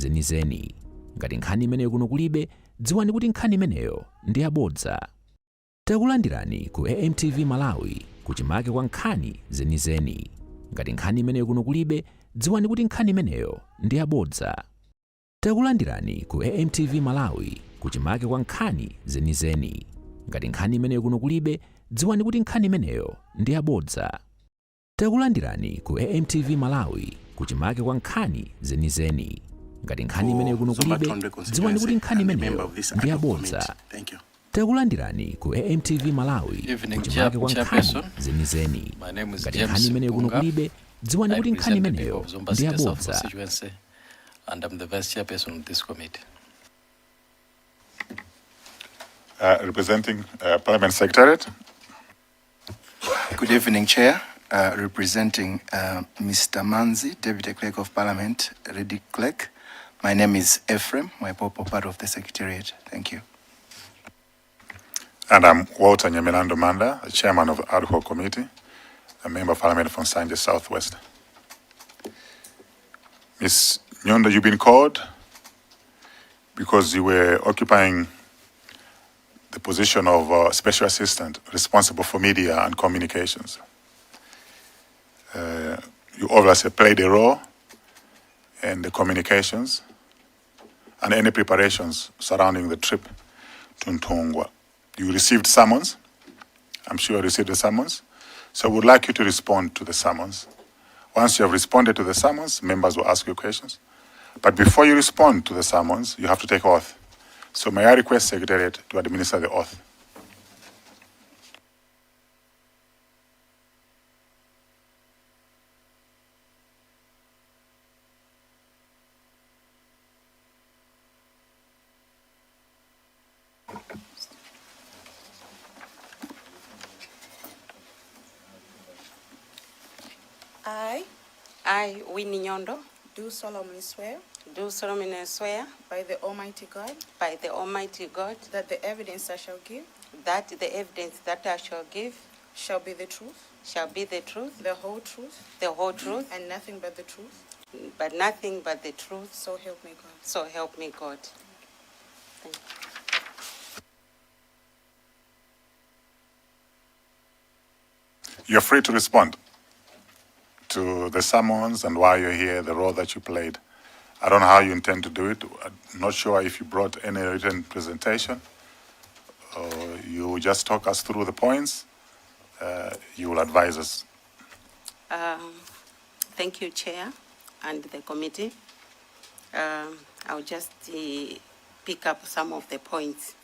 zenizeni. Ngati nkhani imeneyo kuno kulibe, dziwani kuti nkhani imeneyo ndi yabodza. Takulandirani ku AMTV Malawi, kuchimake kwa nkhani zenizeni. Ngati nkhani imeneyo kuno kulibe, dziwani kuti nkhani imeneyo ndi yabodza. Takulandirani ku AMTV Malawi, kuchimake kwa nkhani zenizeni. Ngati nkhani imeneyo kuno kulibe, dziwani kuti nkhani imeneyo ndi yabodza. Takulandirani ku AMTV Malawi, kuchimake kwa nkhani zenizeni. Ngati nkhani imeneyo kuno kulibe, dziwani kuti nkhani imeneyo ndi yabodza. Takulandirani ku AMTV Malawi, kuchimake kwa nkhani zenizeni. Ngati nkhani imeneyo kuno kulibe, dziwani kuti nkhani imeneyo ndi yabodza. And I'm the vice chairperson of this committee. Representing Parliament Secretariat. Good evening, Chair. Representing Mr. Manzi, Deputy Clerk of Parliament, Lady Clerk. My name is Ephraim Mwaipopo, part of the Secretariat. Thank you. And I'm Walter Nyamilandu Manda, the Chairman of the Ad Hoc Committee, a Member of Parliament from Nsanje Southwest. Ms. Nyondo, you've been called because you were occupying the position of Special Assistant responsible for media and communications. You obviously played a role in the communications and any preparations surrounding the trip to Nthungwa. You received summons. I'm sure you received the summons. So we'd like you to respond to the summons. Once you have responded to the summons, members will ask you questions. But before you respond to the summons, you have to take oath. So may I request Secretariat to administer the oath? I, Winnie Nyondo, do solemnly swear do solemnly swear by the Almighty God by the Almighty God that the evidence I shall give that the evidence that I shall give shall be the truth, shall be the truth, the whole truth, the whole truth, and nothing but the truth. but nothing but the truth. So help me God. So help me God. Thank you. You're free to respond to the summons and why you're here, the role that you played. I don't know how you intend to do it. I'm not sure if you brought any written presentation or you just talk us through the points. You will advise us. Thank you, Chair, and the committee. I'll just pick up some of the points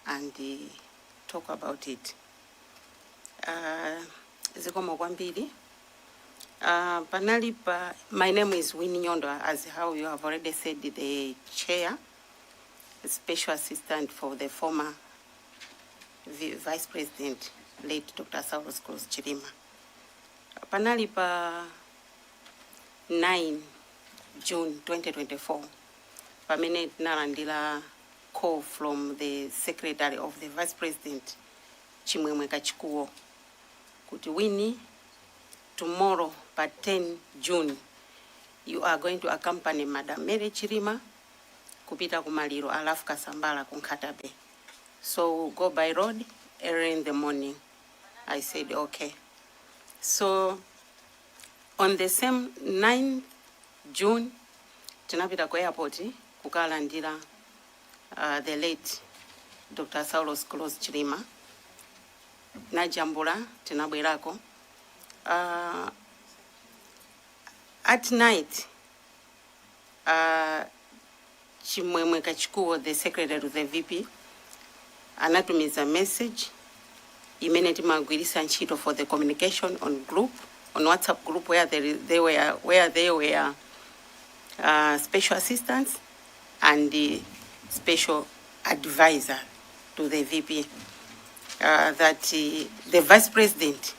and talk about it. Zikomo kwambiri. Panali pa, my name is Winnie Nyondo, as how you have already said, the chair, special assistant for the former Vice President, late Dr. Saulos Klaus Chilima. Panali pa 9 June 2024, pamene tinalandira call from the secretary of the Vice President, Chimwemwe Kachikuwo, kuti Winnie, tomorrow by 10 June, you are going to accompany Madam Mary Chilima kupita kumaliro a Ralph Kasambara ku Nkhata Bay. So we'll go by road early in the morning. I said, okay. So on the same 9 June, tinapita ku airport kukalandira the late Dr. Saulos Klaus Chilima. Najambula tinabwerako. At night, Chimwemwe Kachikuwo, the secretary to the VP, anatumiza message imene timagwirisa ntchito for the communication on group, on WhatsApp group where they were special assistants and the special advisor to the VP, that the vice president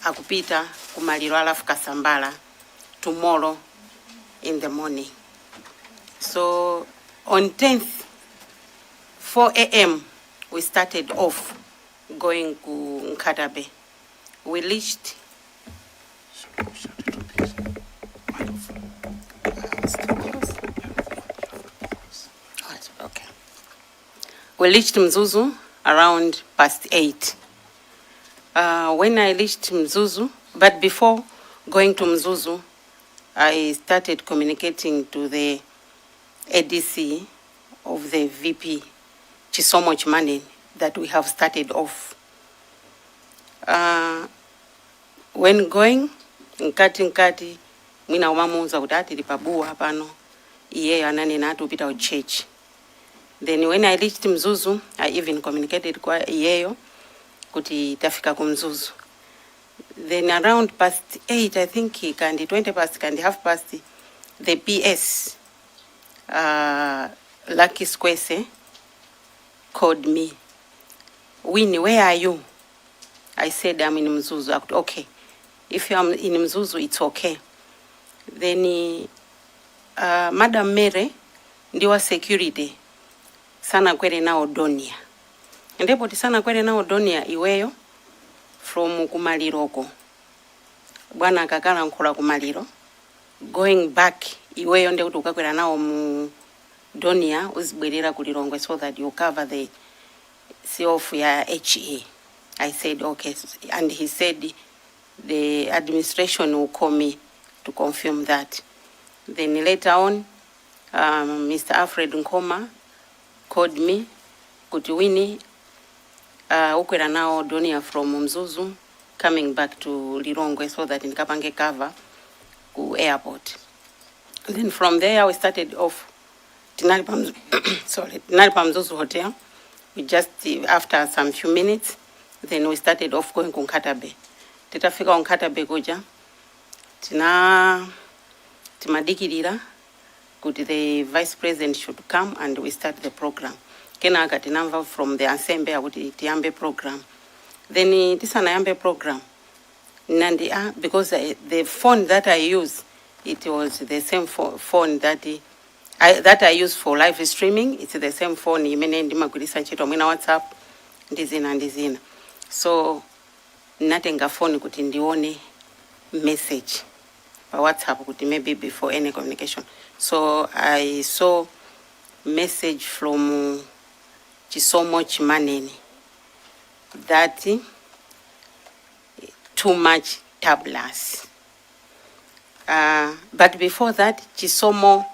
akupita kumaliro a Ralph Kasambara tomorrow in the morning. So on 10th, 4 a.m., we started off going to Nkhata Bay. We reached Still close. We reached Mzuzu around past 8. When I reached Mzuzu, but before going to Mzuzu, I started communicating to the ADC of the VP, Chisomo Chimaneni, that we have started off. When going, mkati mkati, mwina umamuuza kuti tili pa Buwa pano, iyeyo ananena ati upita ku church. Then when I reached Mzuzu, I even communicated kwa iyeyo kuti tafika ku Mzuzu. Then around past 8, I think, kandi 20 past, kandi half past, the PS, Lucky Squese, called me. "Winnie, where are you?" I said, "I'm in Mzuzu." Akuti, "Okay. If you are in Mzuzu, it's okay." Then Madam Mary ndiwa security sanakwere nawo Dornier. Ndipo tisanakwere nawo Dornier, iweyo from kumaliroko, bwana akakalankhula kumaliro, going back, iweyo ndekuti ukakwera nawo mu Dornier, uzibwerera ku Lilongwe so that you cover the see-off ya HE. I said, "Okay." And he said the administration will call me to confirm that. Then later on, Mr. Alfred Nkoma called me kuti, "Winnie, ukwera nawo Dornier from Mzuzu coming back to Lilongwe so that ndikapange cover ku airport." Then from there we started off. Tinali pa sorry, tinali pa Mzuzu Hotel. We just after some few minutes, then we started off going ku Nkhata Bay. Titafika ku Nkhata Bay kuja, tina timadikirira kuti the vice president should come and we start the program. Kenaka tinamva from the ansembe akuti tiyambe program. Then tisanayambe program, nandi because the phone that I use, it was the same phone that I use for live streaming. It's the same phone imene ndimagwiritsa ntchito mwina WhatsApp ndi zina ndi zina. So natenga phone kuti ndione message pa WhatsApp kuti maybe before any communication. So I saw message from Chisomo Chimaneni that too much turbulence. But before that, Chisomo,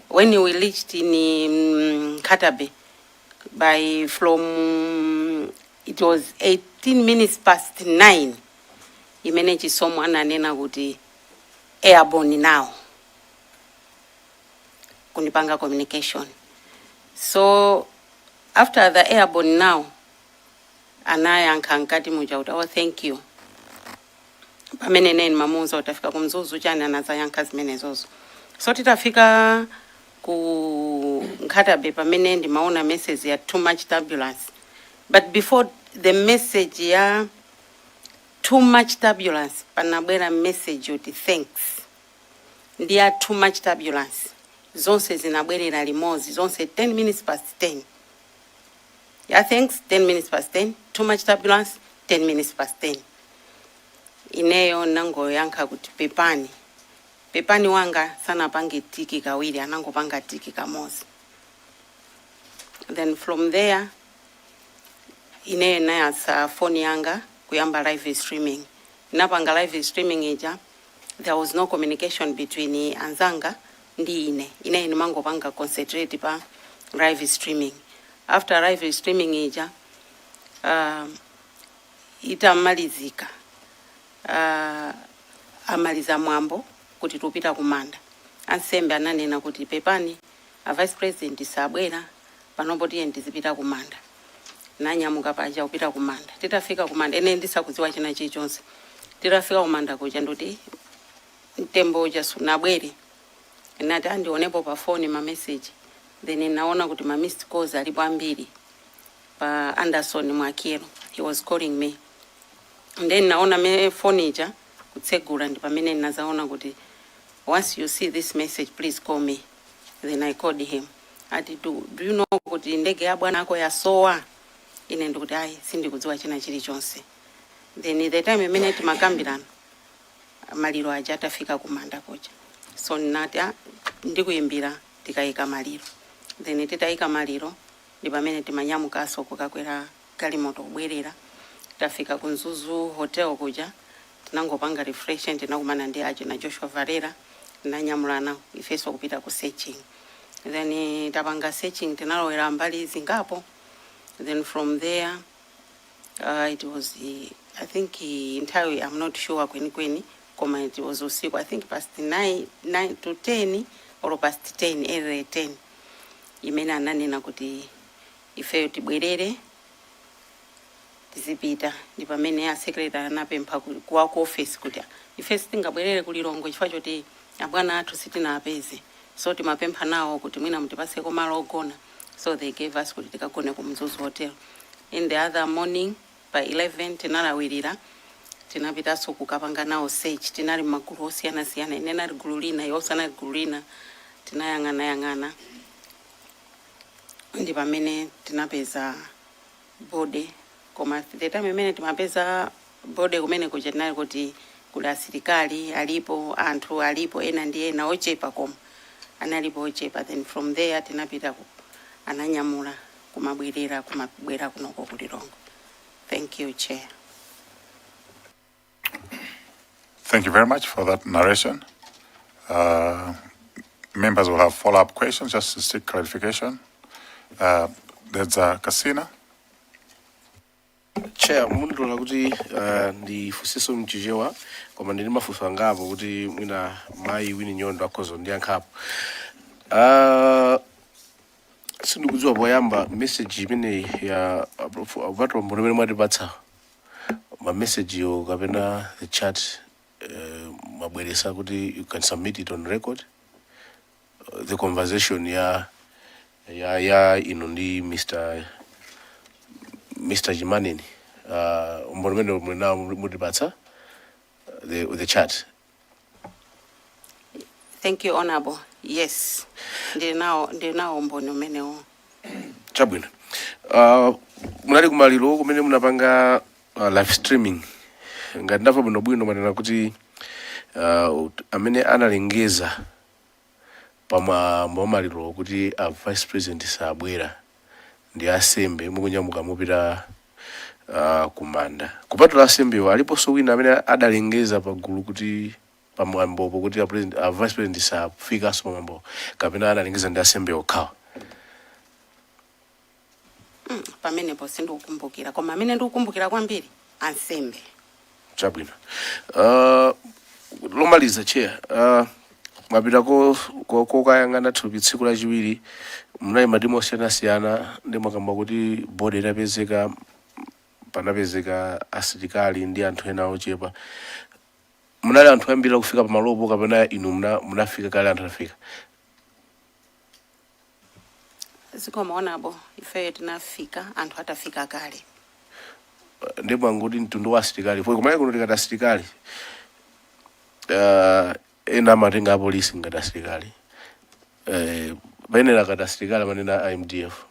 when we reached in Nkhata Bay, by from it was 18 minutes past 9, imene Chisomo ananena kuti "airborne now", kunipanga communication. So after the "airborne now", anayankha mkati muja kuti, "Oh, thank you." Pamene neni mamuuza kuti afika kumzuzu chani, anazayankha zimenezozo. So titafika ku Nkhata Bay, pamene ndimaona message ya "too much turbulence". But before the message ya "too much turbulence", panabwera message yoti "thanks" ndi ya "too much turbulence". Zonse zinabwerera limodzi, zonse 10 minutes past 10. Ya "thanks" 10 minutes past 10, "too much turbulence" 10 minutes past 10. Ineyo nangoyankha kuti pepani. Pepani wanga sanapange tick kawiri, anangopanga tick kamodzi. Then from there ineyo nayatsa phone yanga kuyamba live streaming. Napanga live streaming ija, there was no communication between anzanga ndi ine. Ine ndimangopanga concentrate pa live streaming. After live streaming ija, itamalizika, amaliza mwambo kuti tupita kumanda, ansembe ananena kuti, "Pepani, a vice president sabwera panopo, tiye tizipita kumanda." Nanyamuka paja kupita kumanda. Titafika kumanda, ene ndisakudziwa china chilichonse. Titafika kumanda kuja, ndoti mtembo uja sunabwere. Nati andionepo pa phone ma message. Then naona kuti ma missed calls alipo ambiri pa Anderson Mwakiro. He was calling me. And then naona me phone ija kutsegula, ndi pamene nazaona kuti, "Once you see this message, please call me." Then I called him. Ati, Do you know kuti ndege ya bwana ako yasowa?" Ine ndikuti, "Ayi, sindikudziwa china chilichonse." Then the time imene timakambirana, maliro aja atafika kumanda kuja. So ndinati, "Ah, ndikuyimbira tikayika maliro." Then titayika maliro Ndi pamene timanyamukanso kukakwera galimoto kubwerera. Tafika ku Mzuzu Hotel kuja, tinangopanga refresh, tinakumana ndi achina Joshua Valera, tinanyamulana ifenso kupita ku searching. Then tapanga searching, tinalowera mbali zingapo. Then from there, it was I think nthawi, I'm not sure kwenikweni, koma it was usiku, I think past 9, 9 to 10 or past 10, early 10, imene ananena kuti ifeyo tibwerere, tizipita. Ndi pamene a secretary anapempha kuwa ku office kuti ife sitingabwerere ku Lilongwe chifukwa choti abwana athu sitinapeze, so timapempha nawo kuti mwina mutipaseko malo ogona. So they gave us kuti tikagone ku Mzuzu Hotel. In the other morning by 11 tinalawirira, tinapitanso kukapanga nawo search. Tinali magulu osiyanasiyana, ine nali gulu lina, iwonso anali gulu lina. Tinayang'anayang'ana, ndi pamene tinapeza body. Koma the time imene timapeza body kumene kuja, tinali kuti kuli asilikali alipo, anthu alipo ena ndi ena ochepa, koma analipo ochepa. Then from there tinapita ananyamula kumabwerera, kumabwera kunoko ku Lilongwe. Thank you, Chair. Thank you very much for that narration. Members will have follow-up questions just to seek clarification. There's Kasina. Chair, mundilola kuti ndifunsenso mchichewa, koma ndili mafunso angapo kuti mwina mayi Winnie Nyondo akhoza kundiyankhapo. Sindikudziwa, poyamba message imeneyi ya patombo limene mwatipatsa, ma message yo kapena the chat, mwabweresa kuti you can submit it on record, the conversation ya inu ndi Mr. Chimaneni, umboni umene muli nawo mutipatsa the chat? Thank you, Honorable. Yes, ndili nawo umboni umenewo. Chabwino. Munali kumaliro kumene munapanga live streaming. Ngati ndamva bwinobwino, manena kuti amene analengeza pamwambo wa maliro kuti a Vice President sabwera ndi asembe mukunyamuka mupita kumanda. Kupatula asembewo, aliponso wina amene adalengeza pagulu kuti pamwambopo kuti a Vice President safikanso pamwambo, kapena analengeza ndi asembe okhawa? Pamenepo sindikukumbukira, koma amene ndikukumbukira kwambiri, ansembe. Chabwino. Lomaliza, Chair, mwapita kokayang'ana thupi tsiku lachiwiri, munali matimu osiyanasiyana, ndi mwakamba kuti body itapezeka panapezeka asilikali ndi anthu ena ochepa. Munali anthu ambiri akufika pamalopo, kapena inu munafika kale anthu afika? Zikomo, Honorable. Ifeyo tinafika anthu atafika kale. Ndi mwangoti mtundu wa asilikali po kumaye kuno, tikati asilikali, ena amatenga apolisi ngati asilikali, payenera akati asilikali amanena a MDF.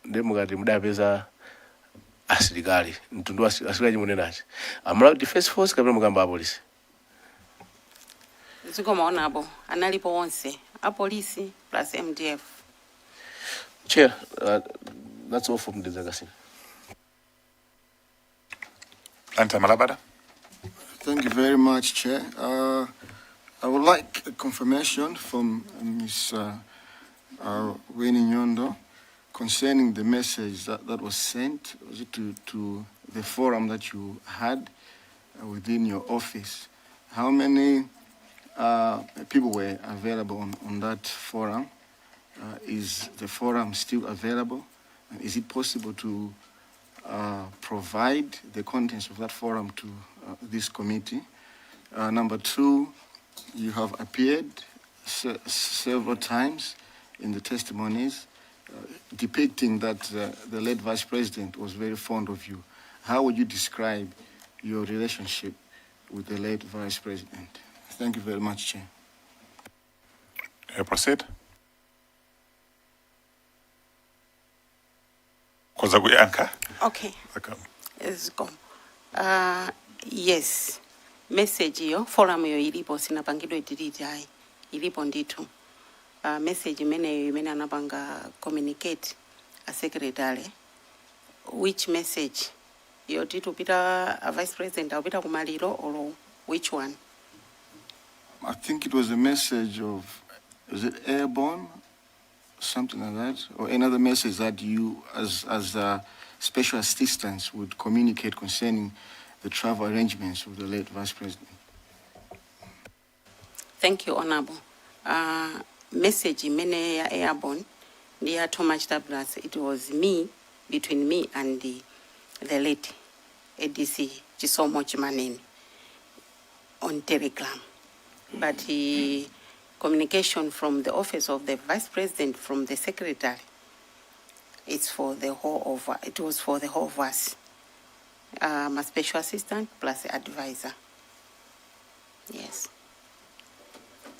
Ndi mukati mudapeza asilikali, mtundu wa asilikali chimunenachi, a Malawi Defense Force kapena mukamba apolisi? Zikomo, Honorable. Analipo onse, apolisi plus MDF. Chair, that's all from Dedza Kasina. Anta Malabada. Thank you very much, Chair. I would like a confirmation from Ms. Winnie Nyondo concerning the message that was sent, was it to the forum that you had within your office. How many people were available on that forum? Is the forum still available? And is it possible to provide the contents of that forum to this committee? Number two, you have appeared several times in the testimonies depicting that the late Vice President was very fond of you. How would you describe your relationship with the late Vice President? Thank you very much, Chair. You proceed. Koza kuyankha. Okay. Okay. Zikomo. Yes, message iyo, forum yo ilipo, sinapangidwe delete ayi, ilipo ndithu. Message imeneyo imene anapanga communicate A secretary, which message? Yoti tupita, a vice president akupita kumaliro, or which one? I think it was a message of, was it airborne? Something like that, or another message that you, as special assistants, would communicate concerning the travel arrangements of the late Vice President. Thank you, Honorable. Message imene ya airborne ndi ya Thomas Tablas, it was me, between me and the late ADC Chisomo Chimaneni on Telegram. But the communication from the office of the Vice President, from the secretary, it was for the whole of us. A special assistant plus advisor. Yes.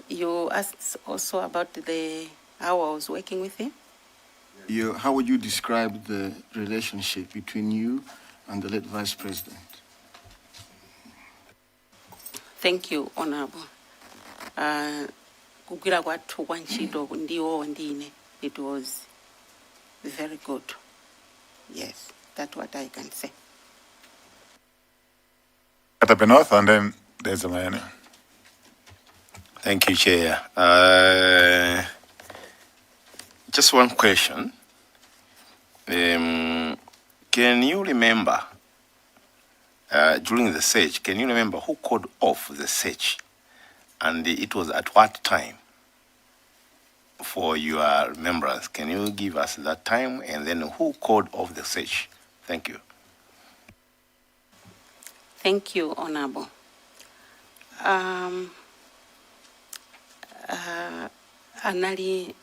You asked also about the how I was working with him. How would you describe the relationship between you and the late Vice President? Thank you, Honorable. Kugwira kwathu kwa ntchito ndiwo ndine, it was very good. Yes, that's what I can say. Katape North and then there's a man. Thank you, Chair. Just one question. Can you remember, during the search, can you remember who called off the search? And it was at what time? For your remembrance, can you give us that time and then who called off the search? Thank you. Thank you, Honorable. Anali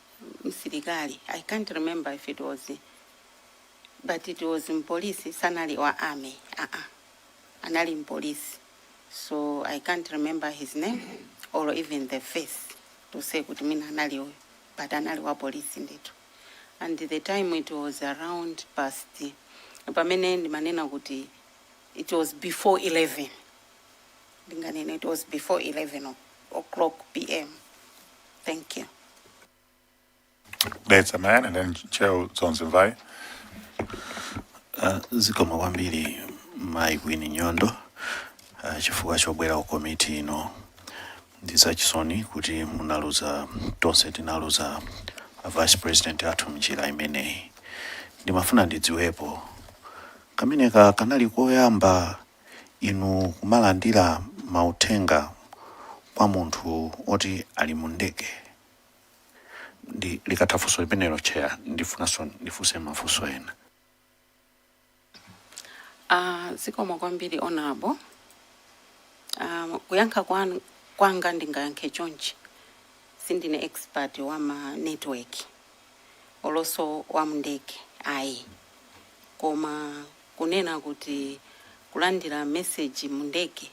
msilikali. I can't remember if it was, but it was mpolisi, sanali wa army. Uh-uh. Anali mpolisi. So I can't remember his name or even the face to say kuti mina anali uyu, but anali wa polisi ndithu. And the time, it was around past, pamene ndimanena kuti it was before 11. Ndinganena it was before 11 o'clock PM. Thank you. There's a man and then Chair Zonzimvai. Zikomo kwambiri, Mayi Winnie Nyondo, chifukwa chobwera ku komiti ino. Ndi zachisoni kuti munaluza, tonse tinaluza a vice president athu mnjira imeneyi. Ndimafuna ndidziwepo, kameneka kanali koyamba inu kumalandira mauthenga kwa munthu oti ali mu ndege? Ndi likatha funso limenelo, Chair, ndifunanso ndifunse mafunso ena. Zikomo kwambiri, Honorable. Kuyankha kwanga ndingayankhe chonchi: sindine expert wa ma network olonso wa mndege, ayi, koma kunena kuti kulandira message mu ndege,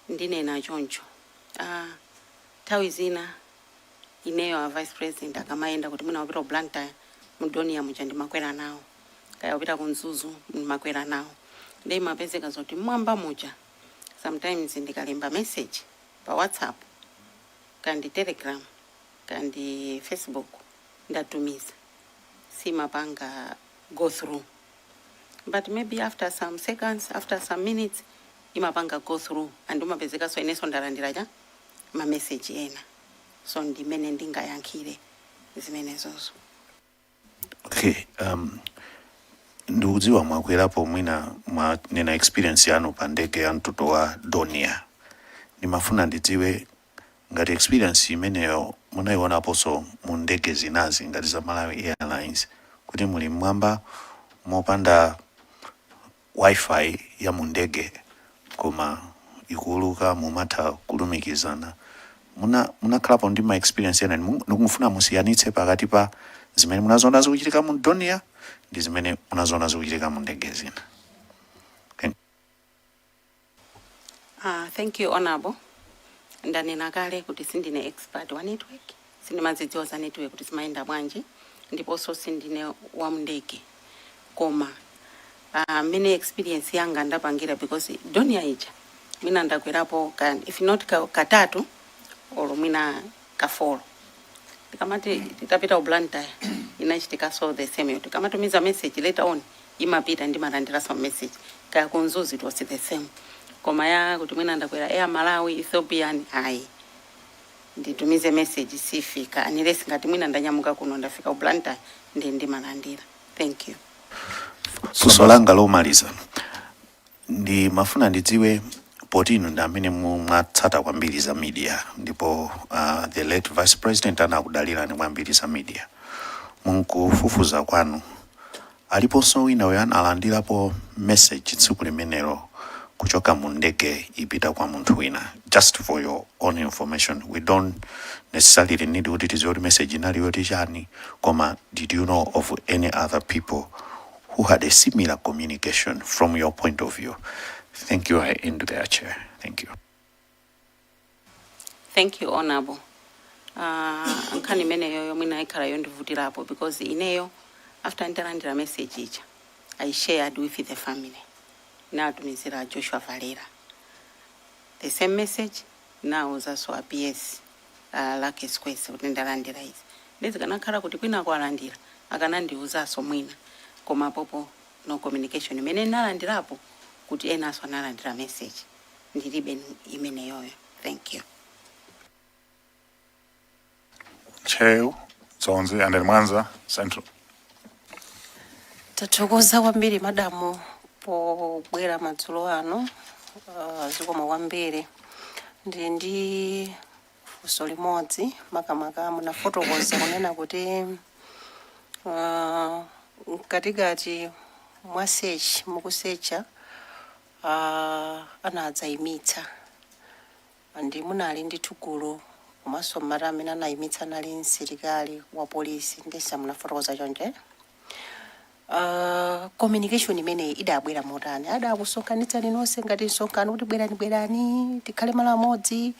ndinena choncho, nthawi zina ineyo a vice president akamayenda kuti mwina wapita ku Blantyre mu Dornier muja ndimakwera nawo, kaya kupita ku Mzuzu ndimakwera nawo, ndi imapezeka zoti mwamba muja sometimes ndikalemba message pa WhatsApp kandi Telegram kandi Facebook, ndatumiza, simapanga go through, but maybe after some seconds, after some minutes, imapanga go through and umapezeka inenso ndalandira cha ma message ena. So ndimene ndingayankhire zimenezozo. Okay, ndikudziwa mwakwerapo, mwina mwanena experience yanu pa ndege ya mtundu wa Dornier. Ndimafuna ndidziwe ngati experience imeneyo munayionaponso mu ndege zinazi ngati za Malawi Airlines, kuti muli mmwamba mopanda WiFi ya mu ndege koma ikuuluka, mumatha kulumikizana. Munakhalapo ndi ma experience ena? Ndikumufuna musiyanitse pakati pa zimene munazoona zikuchitika mu Dornier ndi zimene munazoona zikuchitika mu ndege zina. Thank Thank you, Honorable. Ndanena kale kuti sindine expert wa network, sindimazidziwa za network kuti zimayenda bwanji, ndiponso sindine wa mndege, koma mene experience yanga ndapangira, because Dornier ija mwina ndakwerapo ka, if not katatu olo mwina ka four. Ndikamati titapita ku Blantyre inali Inachitikaso the same yoti kamatumiza message, later on imapita, ndimalandiranso message. Kaya ku Mzuzu it was the same. Koma ya kuti mwina ndakwera Air Malawi, Ethiopian, ayi, nditumize message sifika unless ngati mwina ndanyamuka kuno, ndafika ku Blantyre, ndi ndimalandira. Thank you. Funso langa lomaliza, ndi mafuna ndidziwe, poti inu ndi amene mwatsata kwambiri za media, ndipo the late Vice President anakudalirani kwambiri za media, munkufufuza kwanu aliponso wina uyo analandirapo message tsiku limenelo kuchoka mu ndege ipita kwa munthu wina? Just for your own information, we don't necessarily need kuti tidziwe kuti message inali yoti chani, koma did you know of any other people who had a similar communication from your point of view? Thank you. I end there, Chair. Thank you. Thank you, Honorable. Nkhani imeneyo mwina ikhala yondivutirapo because ineyo after nditalandira message ija, I shared with the family. Natumizira Joshua Valera the same message, nawuzanso a PS Luckie Sikwese kuti ndalandira izi. Ndizikanakhala kuti kwina kwalandira, akanandiuzanso mwina, koma popo no communication imene nalandirapo kuti enanso analandira message, ndilibe imeneyoyo. Thank you. Ntcheu, Dzonzi and then Mwanza Central. Tathokoza kwambiri, madamu, pobwera madzulo ano. Zikomo kwambiri. Ndili ndi funso limodzi, makamaka munafotokoza kunena kuti mkatikati mwa search, mukusecha, anadzayimitsa ndi munali ndithu gulu, komanso mmati amene anayimitsa anali msilikali wa polisi, ndisa munafotokoza chonje. Communication imeneyi idabwera motani? Adakusonkhanitsani nonse ngati msonkhano kuti bwerani, bwerani tikhale malo amodzi?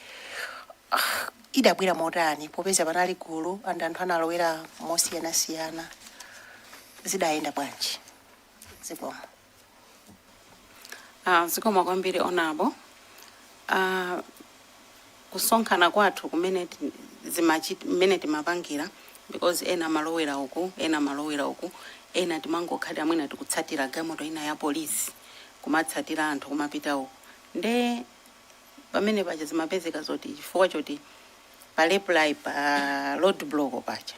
Idabwera motani popeza panali gulu and anthu analowera mosiyanasiyana? Zidayenda bwanji? Zikomo. Zikomo kwambiri, Honorable. Kusonkhana kwathu kumene mmene timapangira, because ena malowera uku, ena malowera uku, ena timangokhalira mwina tikutsatira galimoto ina ya polisi, kumatsatira anthu kumapita uku, nde pamene paja zimapezeka zoti chifukwa choti pa reply pa road block paja,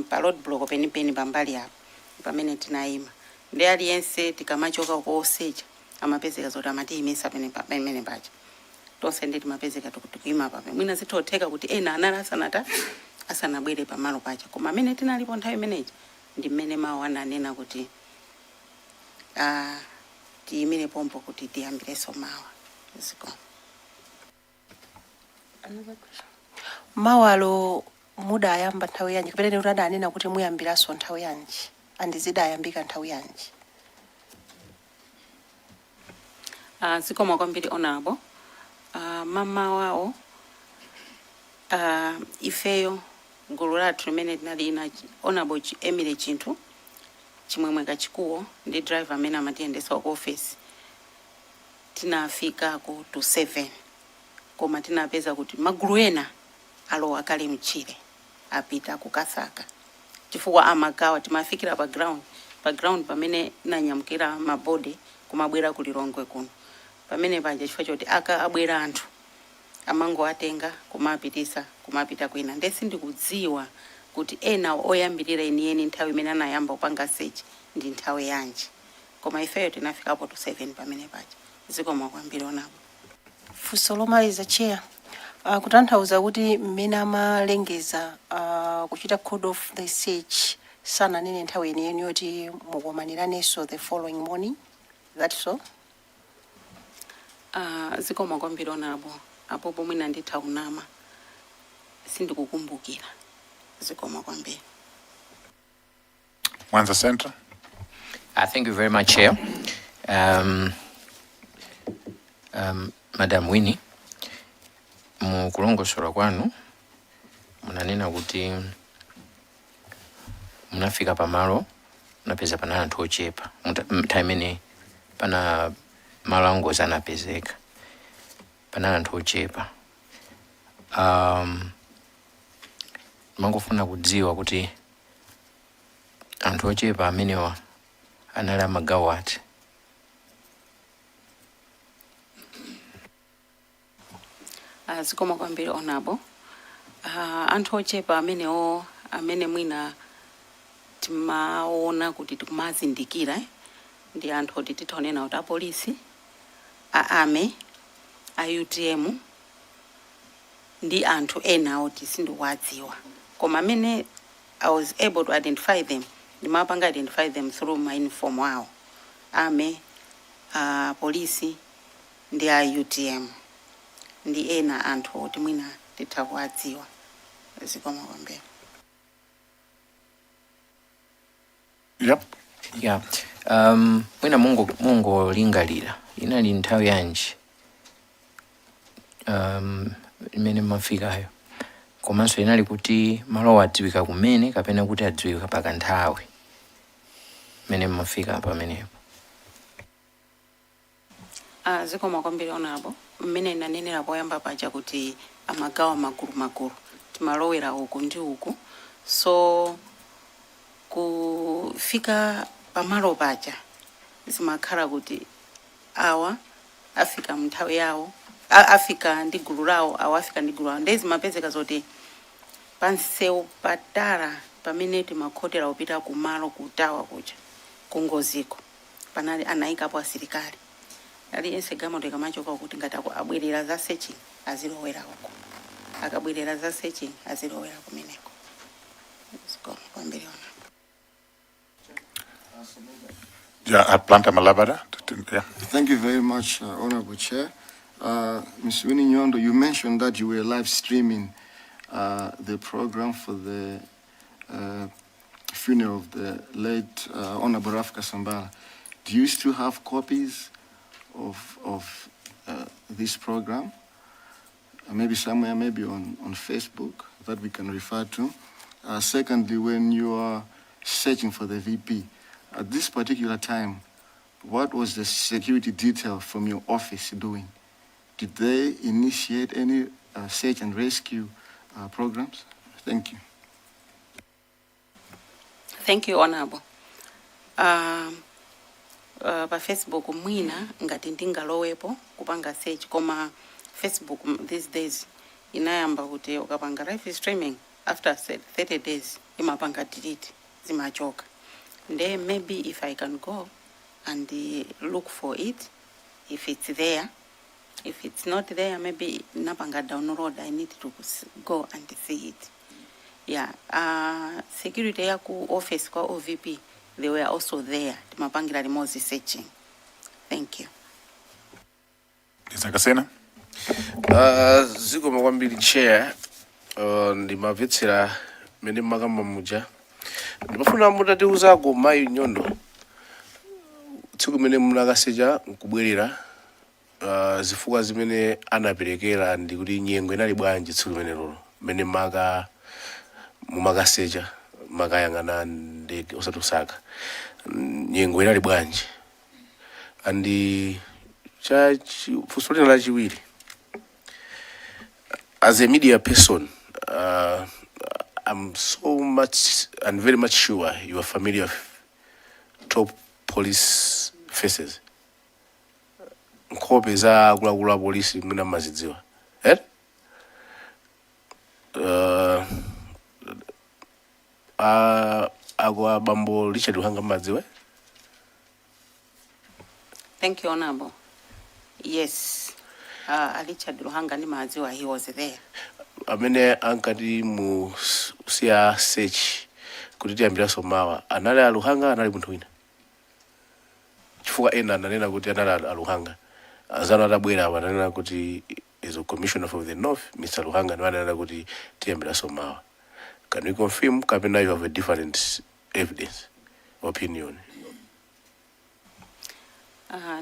pa road block penipeni pambali apo pamene tinayima, ndi aliyense tikamachoka kosecha amapezeka zoti amatiyimisa pamene paja tonse, ndi timapezeka tikuyima pape. Mwina zithotheka kuti ena anali asanata asanabwere pamalo paja, koma amene tinalipo nthawi imeneji ndi mmene mawu ananena kuti tiyimire pompo kuti tiyambirenso mawa. Zikomo. Another question. Mawalo mudayamba nthawi yanji, kapena kuti adanena kuti muyambiranso nthawi yanji, and zidayambika nthawi yanji? Zikomo kwambiri, Honorable. Mamawawo ifeyo gulu lathu limene tinali ina Honorable Emily Chinthu Chimwemwe Kachikuwo ndi driver amene amatiyendesa ku office, tinafikako to 7, koma tinapeza kuti magulu ena alowa kale mchire, apita kukasaka, chifukwa amagawa. Timafikira pa ground pamene nanyamukira ma body kumabwera ku Lilongwe kuno, pamene paja chifukwa choti aka abwera anthu amangoatenga kumapitisa kumapita kwina. Nde sindikudziwa kuti ena oyambirira enieni nthawi imene anayamba kupanga search ndi nthawi yanji, koma ifeyo tinafikapo to 7 pamene paja. Zikomo kwambiri, Honorable. Funso lomaliza, Chair. Kutanthauza kuti mmene amalengeza kuchita call off the search, sananene nthawi yeniyeni yoti mukumaniraneso the following morning, that's so? Zikomo kwambiri, Honorable. Apo pomwe nditha kunama, sindikukumbukira. Zikomo kwambiri. Mwanza Central. Thank you very much, Chair. Madam Winnie, mukulongosola kwanu munanena kuti munafika pamalo, munapeza pana anthu ochepa nthawi imene pana malo angozi anapezeka, panali anthu ochepa. Mangofuna kudziwa kuti Anthu ochepa amenewa anali amagawo ati? Zikomo kwambiri, Honorable. Anthu ochepa amenewo amene mwina timaona kuti tikumazindikira, ndi anthu oti tithaonena kuti apolisi, a army, a UTM ndi anthu ena oti sindikuwadziwa, koma amene I was able to identify them, ndimapanga identify them through ma uniform awo, army, polisi ndi a UTM ndi ena anthu oti mwina titha kuwadziwa. Zikomo kwambiri. Yep. Yeah. Mwina mungolingalira inali nthawi yanji imene mmafikayo, komanso inali kuti malowa adziwika kumene kapena kuti adziwika pakanthawi imene mmafika pamenepo? Zikomo kwambiri, Honorable. Mmene nanenera poyamba paja kuti amagawa magulu magulu, timalowera uku ndi uku, so kufika pamalo paja zimakhala kuti awa afika mnthawi yawo, afika ndi gulu lawo, awa afika ndi gulu lawo, ndiye zimapezeka zoti pansewu patala pamene timakhotera kupita kumalo kutawa kuja kungoziko panali anayikapo asilikali. Aliyense galimoto ikamachoka kuti ngati abwerera za searching azilowera uko, akabwerera za searching azilowera kumeneko. Zikomo kwambiri, Honorable. Yeah, Blantyre Malabada. Yeah. Thank you very much, Honorable Chair. Ms. Winnie Nyondo, you mentioned that you were live streaming the program for the funeral of the late Honorable Ralph Kasambara. Do you still have copies of this program? Maybe somewhere, maybe on Facebook that we can refer to. Secondly, when you are searching for the VP, at this particular time, what was the security detail from your office doing? Did they initiate any search and rescue programs? Thank you. Thank you, Honorable. Pa Facebook mwina ngati ndingalowepo kupanga search, koma Facebook these days inayamba kuti ukapanga live streaming, after 30 days imapanga delete, zimachoka. Nde maybe if I can go and look for it, if it's there. If it's not there, maybe napanga download, I need to go and see it. Yeah, security ya ku office kwa OVP, they were also there, timapangira limodzi searching. Thank you. Zakasena. Zikomo kwambiri, Chair. Ndimamvetsera mmene mmakamba muja, ndimafuna mutatiuzako, mayi Nyondo, tsiku limene munakasecha nkubwerera, zifukwa zimene anaperekera ndi kuti nyengo inali bwanji tsiku limene lolo mmene maka mumakasecha, makayang'ana ndege, osati usaka. Nyengo inali bwanji? And cha funso lina lachiwiri, as a media person, I'm so much and very much sure you are familiar with top police faces, nkhope za akuluakulu a polisi mwina mmazidziwa, eh? Ako abambo Richard Luhanga mmadziwa? Thank you, Honorable. Yes, Richard Luhanga ndimadziwa, he was there. Amene ankati mu siya search kuti tiyambiranso mawa anali aluhanga, anali munthu wina? Chifukwa ena ananena kuti anali aluhanga, anzanu atabwera apa ananena kuti is a commissioner for the north, Mr Luhanga, ndiwo ananena kuti tiyambiranso mawa. Can you confirm kapena you have a different evidence, opinion?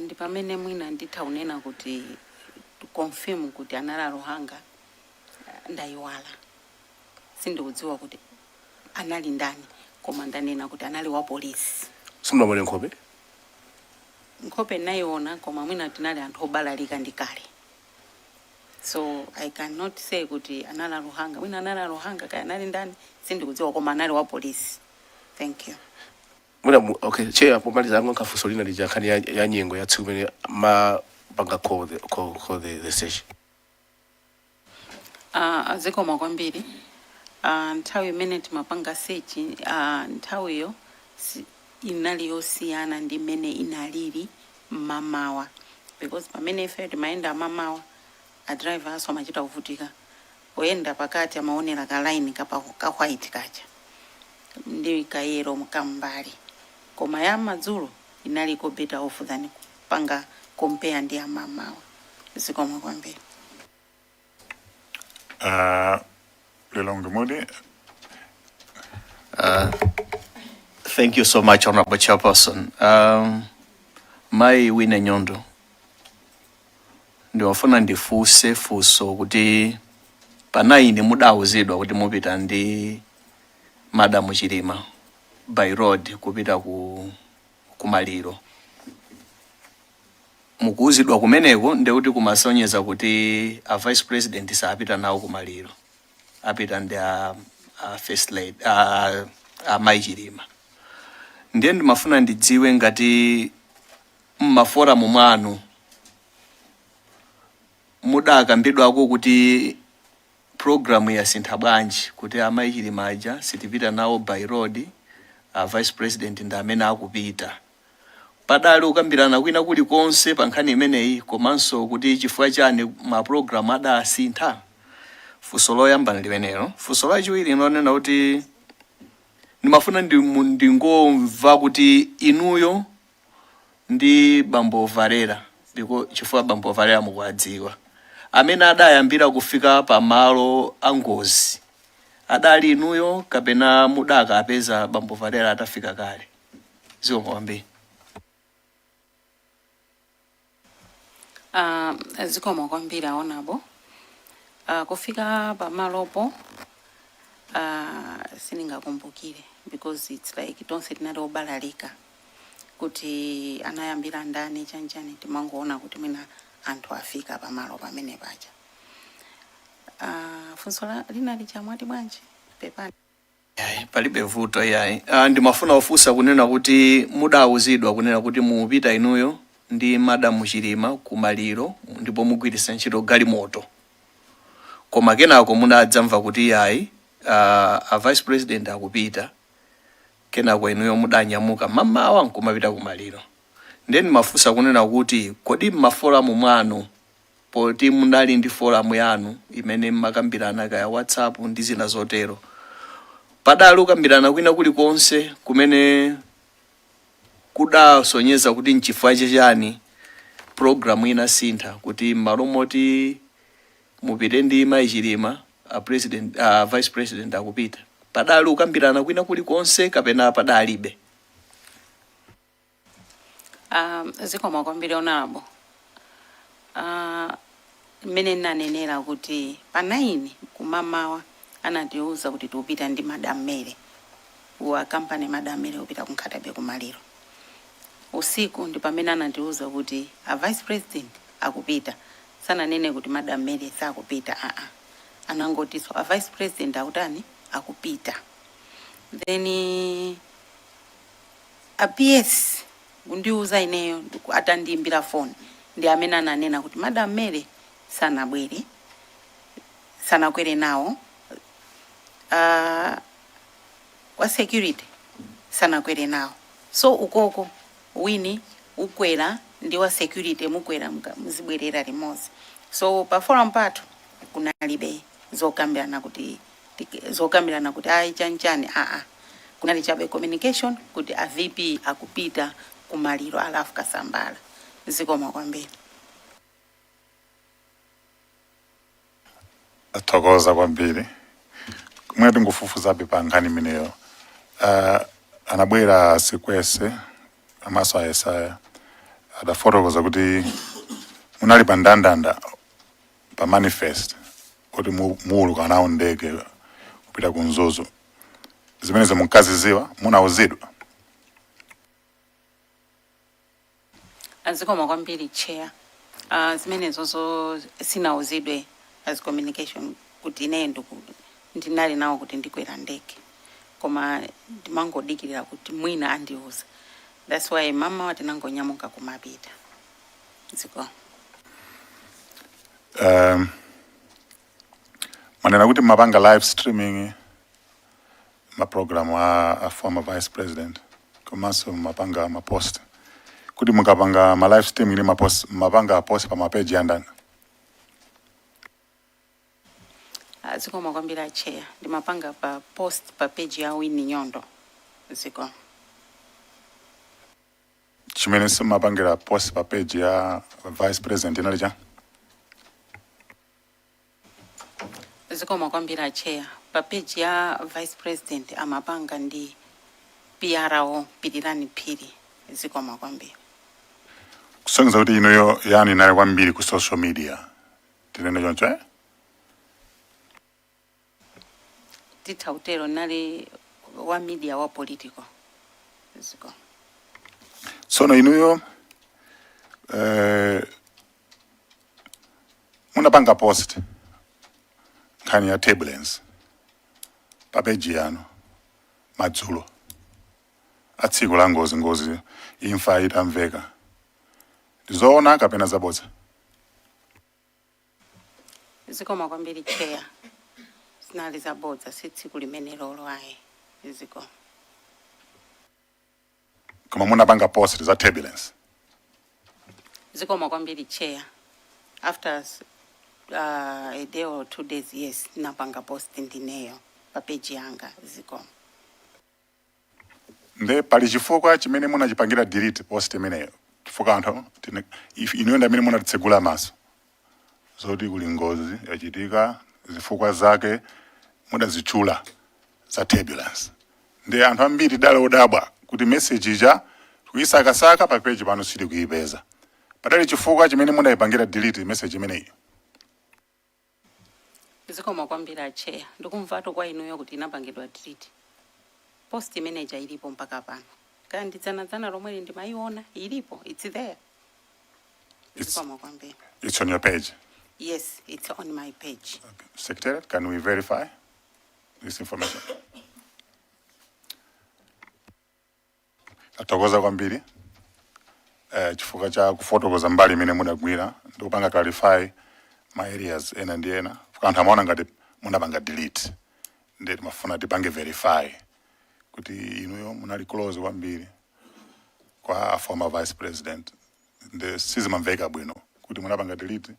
Ndi pamene mwina nditha kunena kuti to confirm kuti anali aluhanga, ndayiwala, sindikudziwa kuti anali ndani, koma ndanena kuti anali wa polisi. Simunamuone nkhope? Nkhope nayiona, koma mwina tinali anthu obalalika ndi kale, so I cannot say kuti anali aluhanga, mwina anali aluhanga, kaya anali ndani sindikudziwa, koma anali wa polisi. Thank you. Mwina okay, Chair, pomaliza ango funso lina lija, nkhani ya nyengo ya tsiku imene mapanga call the search. Zikomo kwambiri. Nthawi imene timapanga search, nthawiyo inali yosiyana ndi imene inalili mmamawa, because pamene ife timayenda mamawa, a driver aso amachita kuvutika poyenda pakati, amaonera ka line kapa ka white kacha ndi ka yellow kambali, koma ya madzulo inaliko better off than kupanga compare ndi amamawa. Zikomo kwambiri. Lilongwe Mudi. Thank you so much, Honorable Chairperson. Mai Winnie Nyondo, ndiwafuna ndifunse funso kuti pa 9 mudawuzidwa kuti mupita ndi Madam Chilima by road kupita ku kumaliro. Mukuwuzidwa kumeneko, ndekuti kumasonyeza kuti a Vice President sapita nawo kumaliro, apita ndi a First Lady, a Mai Chilima. Ndiye ndimafuna ndidziwe ngati mma forum mwanu mudakambidwako kuti program yasintha bwanji, kuti amayi Chilima aja sitipita nawo by road, a Vice President ndi amene akupita. Padali kukambirana kwina kulikonse pa nkhani imeneyi, komanso kuti chifukwa chani ma program adasintha? Funso loyamba limenelo. Funso lachiwiri lonena kuti ndimafuna ndingomva kuti inuyo ndi Bambo Valera, ndiko chifukwa Bambo Valera mukuwadziwa, amene adayambira kufika pamalo a ngozi adali inuyo kapena mudakapeza Bambo Valera atafika kale? Zikomo kwambiri. Zikomo kwambiri, Honorable. Kufika pamalopo, sindingakumbukire because it's like tonse tinali obalalika kuti anayambira ndani, chanchani. Timangoona kuti mwina anthu afika pamalo pamene paja. Funso linali chamwati bwanji? Pepani. Yayi, palibe vuto yayi. Ndimafuna kufunsa kunena kuti mudawuzidwa kunena kuti mupita inuyo ndi Madam Chilima kumaliro ndipo mugwiritsa ntchito galimoto, koma kenako munadzamva kuti yayi, a Vice President akupita, kenako inuyo mudanyamuka mamawa nkumapita kumaliro. Ndiye ndimafunsa kunena kuti kodi mma forum mwanu, poti munali ndi forum yanu imene mmakambirana kaya WhatsApp ndi zina zotero, padali kukambirana kwina kulikonse kumene kudasonyeza kuti nchifukwa chani program inasintha, kuti m'malo moti mupite ndi Mayi Chilima, a president, a Vice President akupita? Padali kukambirana kwina kulikonse kapena padalibe? Zikomo kwambiri, Honorable. Mmene ndinanenera kuti pa 9 kumamawa anatiuza kuti tikupita ndi Madam Mary wa company, Madam Mary kupita ku Nkhata Bay kumaliro. Usiku ndi pamene anatiuza kuti a Vice President akupita. Sananene kuti Madam Mary sakupita, aa, anangotinso a Vice President akutani? Akupita. Then a PS kundiuza ineyo atandiimbira phone, ndi amene ananena kuti Madam Mary sanabwere, sanakwere nawo, wa security sanakwere nawo, so ukoko wini ukwera ndi wa security, mukwera muzibwerera limodzi. So pa forum pathu kunalibe zokambirana kuti ayi, chanchani, aa, kunali chabe communication kuti a VP akupita kumaliro a Ralph Kasambara. Zikomo kwambiri. Thokoza kwambiri. Mwina tingofufuzabe pa nkhani imeneyo. Anabwera Sikwese amaso a Yesaya, adafotokoza kuti munali pa ndandanda pa manifest kuti muuluka nawo ndege kupita ku Mzuzu. Zimenezo munkaziziwa? Munauzidwa? Zikomo kwambiri, Chair. Zimenezozo sinauzidwe as communication kuti ine ndinali nawo kuti ndikwera ndege. Koma ndimangodikirira kuti mwina andiuza. That's why mamawa tinangonyamuka kumapita. Zikomo. Manena kuti mapanga live streaming ma program a former vice president, komanso mapanga ma post. Kuti mukapanga ma live streaming ndi ma post, mapanga post pa ma page andani? Ah, zikomo kwambiri, Chair. Ndimapanga pa post pa page ya Winnie Nyondo. Zikomo. Chimene simapangira post pa page ya vice president inali cha? Zikomo kwambiri, Chair. Pa page ya vice president amapanga ndi PRO Pirirani Phiri. Zikomo kwambiri. Kusonyeza kuti inuyo yani inali kwambiri ku social media, tinene choncho, eh? Titha kutero, nali wa media wa political. Zikomo. Tsono inuyo munapanga post nkhani ya turbulence pa page yanu madzulo a tsiku la ngozi, ngozi imfa itamveka. Ndizoona kapena zabodza? Zikomo kwambiri, Chair. Zinali zabodza, si tsiku limene lolo ayi. Zikomo. Koma munapanga post za turbulence? Zikomo kwambiri, Chair. After a day or 2 days, yes, napanga post ndineyo pa page yanga. Zikomo. Nde pali chifukwa chimene munachipangira delete post imeneyo? Chifukwa anthu inuyo ndi amene munatitsegula maso zoti kuli ngozi yachitika, zifukwa zake mudazitchula za turbulence. Ndi anthu ambiri dala odabwa kuti message ija kuyisakasaka pa page pano sitikuipeza. Padali chifukwa chimene munayipangira delete message imeneyi? Zikomo kwambiri, Chair. Ndikumvatu kwa inuyo kuti inapangidwa delete. Post manager ilipo mpaka pano. Kaya ndidzanadzana lomwe ndimayiona, ilipo, it's there. Zikomo kwambiri. It's on your page? Yes, it's on my page. Secretariat, can we verify this information? Tathokoza kwambiri chifukwa cha kufotokoza mbali imene mudagwira ndi kupanga clarify ma areas ena ndi ena, chifukwa anthu amaona ngati munapanga delete. Ndiye timafuna tipange verify kuti inuyo munali close kwambiri kwa former vice president, ndi sizimamveka bwino kuti munapanga delete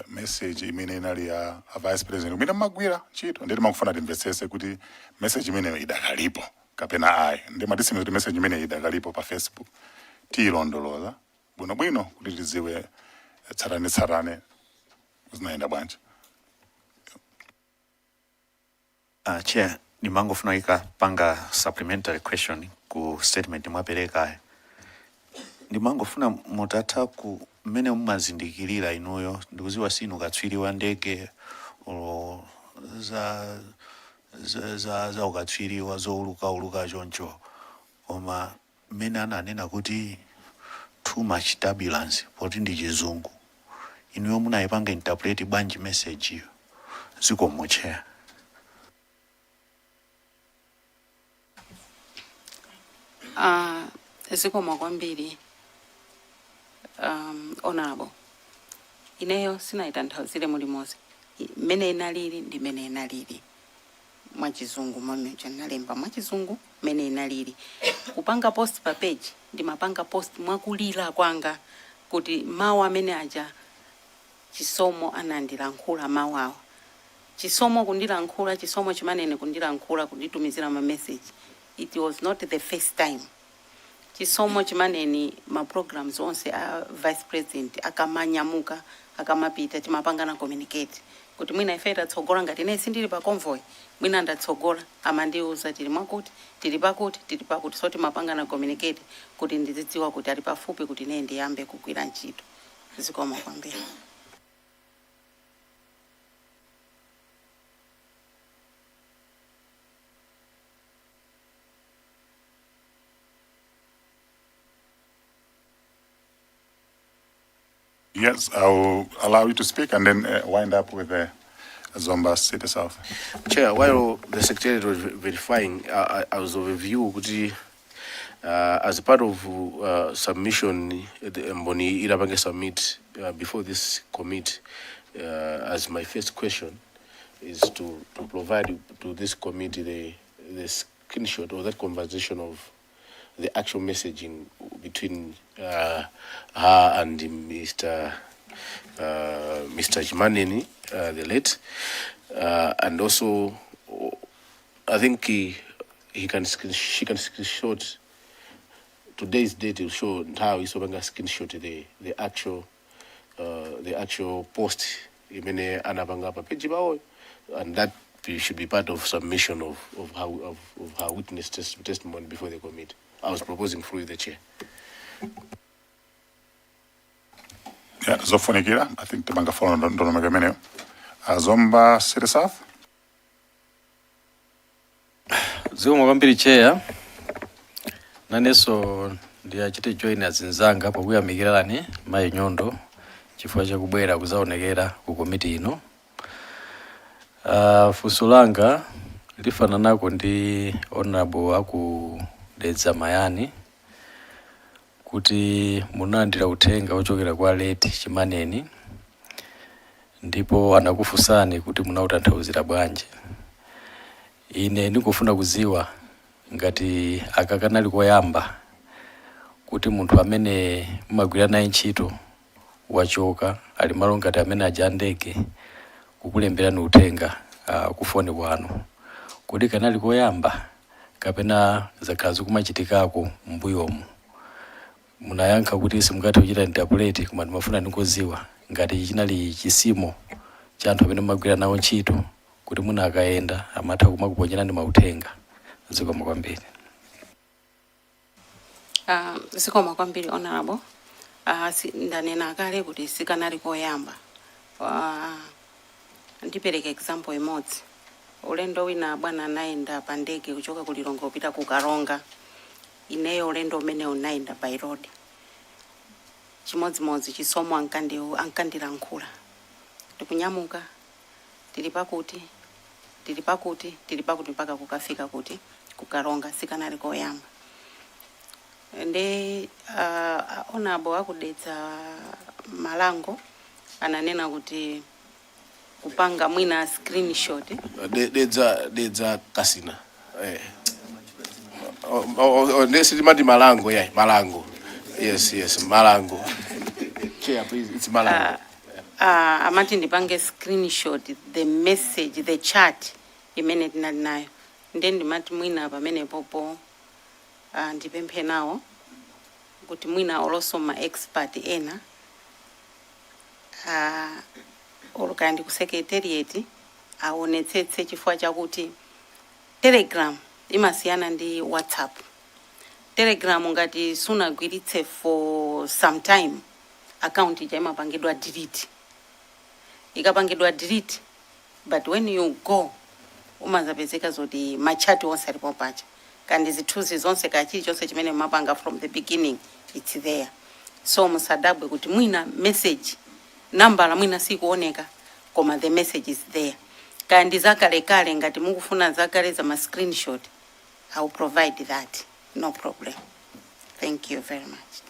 message imene inali ya a vice president imene mmagwira ntchito. Ndiye timakufuna timvetsese kuti message imeneyo idakalipo kapena ayi. Ndi matisimiza kuti message imeneyo idakalipo pa Facebook. Tiyilondoloza bwinobwino kuti tidziwe tsatane tsatane zinayenda bwanji. Chair, ndimangofuna ikapanga supplementary question ku statement mwaperekayo. Ndimangofuna mutatha ku mmene mumazindikirira inuyo, ndikuziwa sinu katswiri wa ndege olo za ukatswiri wa zoulukauluka choncho, koma mmene ananena kuti too much turbulence, poti ndi Chizungu, inuyo munayipanga interpret bwanji message iyo? Zikomo, Chair. Zikomo kwambiri, honorable. Ineyo sinayitanthauzire mulimonse. Mmene inalili ndi mmene inalili mwachizungu, momwe nalemba mwachizungu mmene inalili. Kupanga post pa page, ndimapanga post mwakulira kwanga kuti mawu amene aja Chisomo anandilankhula, mawu awa Chisomo kundilankhula, Chisomo Chimaneni kundilankhula, kunditumizira ma message. It was not the first time. Chisomo Chimaneni, ma programs onse a vice president akamanyamuka, akamapita, timapangana communicate kuti mwina ife tatsogola, ngati ine sindili pa convoy, mwina ndatsogola, amandiuza tili mwakuti, tili pakuti, tili pakuti. So timapangana communicate kuti ndizidziwa kuti ali pafupi, kuti ine ndiyambe kugwira ntchito. Zikomo kwambiri. Yes, I will allow you to speak and then wind up with the Zomba City South. Chair, while the secretariat was verifying, I was of a view kuti as part of submission, the Mboni itapange submit before this committee, as my first question is to provide to this committee the screenshot or that conversation of the actual messaging between her and Mr. Chimaneni, the late, and also I think he can screen, she can screenshot today's date will show nthawi isopanga screenshot the actual post imene anapanga pa page pawoyo, and that should be part of submission of her witness testimony before the committee. I was proposing through the chair. Yeah, zofunikira. I think tipanga follow ndondomeko imeneyo. Zomba City South. Zikomo kwambiri, Chair. Nanenso ndiyachite join azinzanga pokuyamikirani, Mayi Nyondo, chifukwa chakubwera kuzaonekera ku komiti ino. Funso langa lifananako ndi Honorable aku Dedza Mayani, kuti munalandira uthenga ochokera kwa late Chimaneni ndipo anakufunsani kuti munautanthauzira bwanji. Ine ndikufuna kuziwa ngati aka kanali koyamba kuti munthu amene mumagwira naye ntchito wachoka, ali malo ngati amene aja a ndege, kukulemberani uthenga kufoni kwanu. Kodi kanali koyamba kapena zakhala zikumachitikako m'mbuyomu? Munayankha kuti simungathe kuchita interpret, koma ndimafuna ndingoziwa ngati chinali chisimo cha anthu amene mumagwira nawo ntchito kuti muna akayenda amatha kumakuponyerani mauthenga. Zikomo kwambiri. Zikomo kwambiri, Honorable. Ndanena kale kuti sikanali koyamba. Ndipereka example imodzi. Ulendo wina bwana anayenda pa ndege kuchoka ku Lilongwe kupita ku Karonga. Ineyo ulendo umene unayenda by road, chimodzimodzi Chisomo ankandilankhula, "Tikunyamuka, tili pakuti, tili pakuti, tili pakuti," mpaka kukafika kuti ku Karonga. Sikanali koyamba. Ndi Honorable aku Dedza Malango ananena kuti kupanga mwina screenshot. Dedza Kasina, eh. Oh, ndesi timati Malango, yeah, Malango. Yes, Malango. Chair, please, it's Malango. Amati ndipange screenshot the message, the chat imene tinali nayo. Nde ndimati mwina pamene popo ndipemphe nawo kuti mwina olonso ma expert ena olo kaya ndi ku secretariat aonetsetse, chifukwa chakuti Telegram imasiyana ndi WhatsApp. Telegram ngati sunagwiritse for some time, account ija imapangidwa delete. Ikapangidwa delete, but when you go umazapezeka zoti ma chat onse alipo pacha, kandi zithunzi zonse, kaya chilichonse chimene mumapanga from the beginning, it's there. So musadabwe kuti mwina message nambala mwina sikuoneka, koma the message is there. Kaya ndi zakalekale, ngati mukufuna zakale za ma screenshot, I will provide that, no problem. Thank you very much.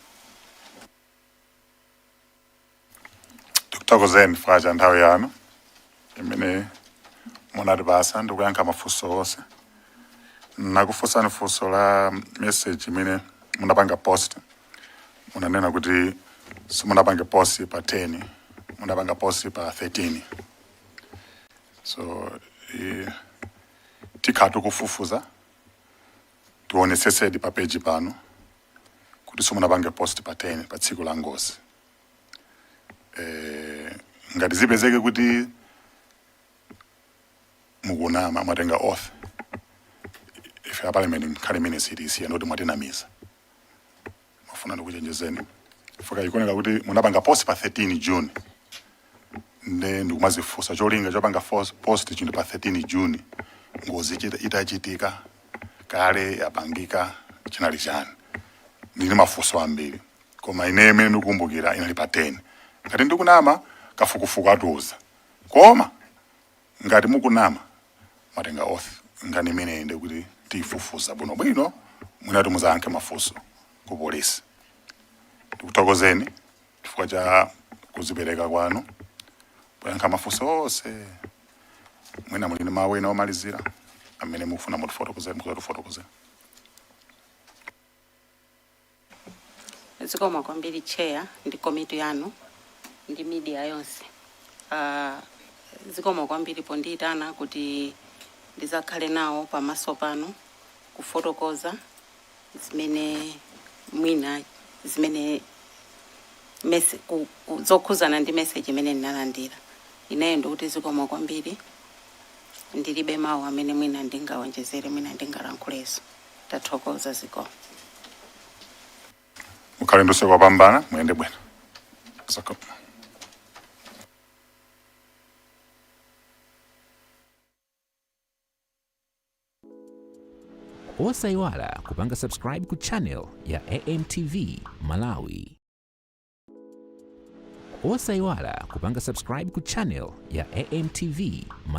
Tikuthokozeni chifukwa cha nthawi yanu imene munatipasa ndikuyankha mafunso onse. Nakufunsani funso la message imene munapanga post, munanena kuti simunapange post pa 10, munapanga post pa 13. So tikhala tikufufuza, tionetsetsedi pa page pano kuti simunapange post pa 10, pa tsiku la ngozi. Ngati zipezeke kuti mukunama, mwatenga oath, ife a parliament nkhani imene sitisiya, ndoti mwatinamiza. Mafuna ndikuchenjezeni fuka ikuoneka kuti munapanga post pa 13 June, nde ndikumazifunsa cholinga chopanga post chinthu pa 13 June, ngozi itachitika kale, yapangika, chinali chani? Ndili mafunso ambiri, koma ine imene ndikukumbukira inali pa 10. Ngati ndikunama, kafukufuku atiuza, koma Ngati mukunama, mwatenga oath, nkhani imeneyi ndikuti tiyifufuza bwinobwino, mwinatu muzayankhe mafunso ku polisi. Ndikuthokozeni chifukwa cha kuzipereka kwanu poyankha mafunso onse. Mwina muli ndi mawu ena omalizira amene mukufuna mutifotokozere, mukuzatifotokozera. Zikomo kwambiri, Chair, ndi komiti yanu ndi media yonse. Zikomo kwambiri pondiyitana kuti ndizakhale nawo pamaso pano kufotokoza zimene mwina zimene zokhuzana ndi message imene ndinalandira. Ineyo ndikuti zikomo kwambiri. Ndilibe mawu amene mwina ndingawonjezere, mwina ndingalankhulenso. Tathokoza, zikomo. Mukhale ndi usiku wopambana, muyende bwino. Zikomo. Osayiwala kupanga subscribe ku channel ya AMTV Malawi. Osayiwala kupanga subscribe ku channel ya AMTV.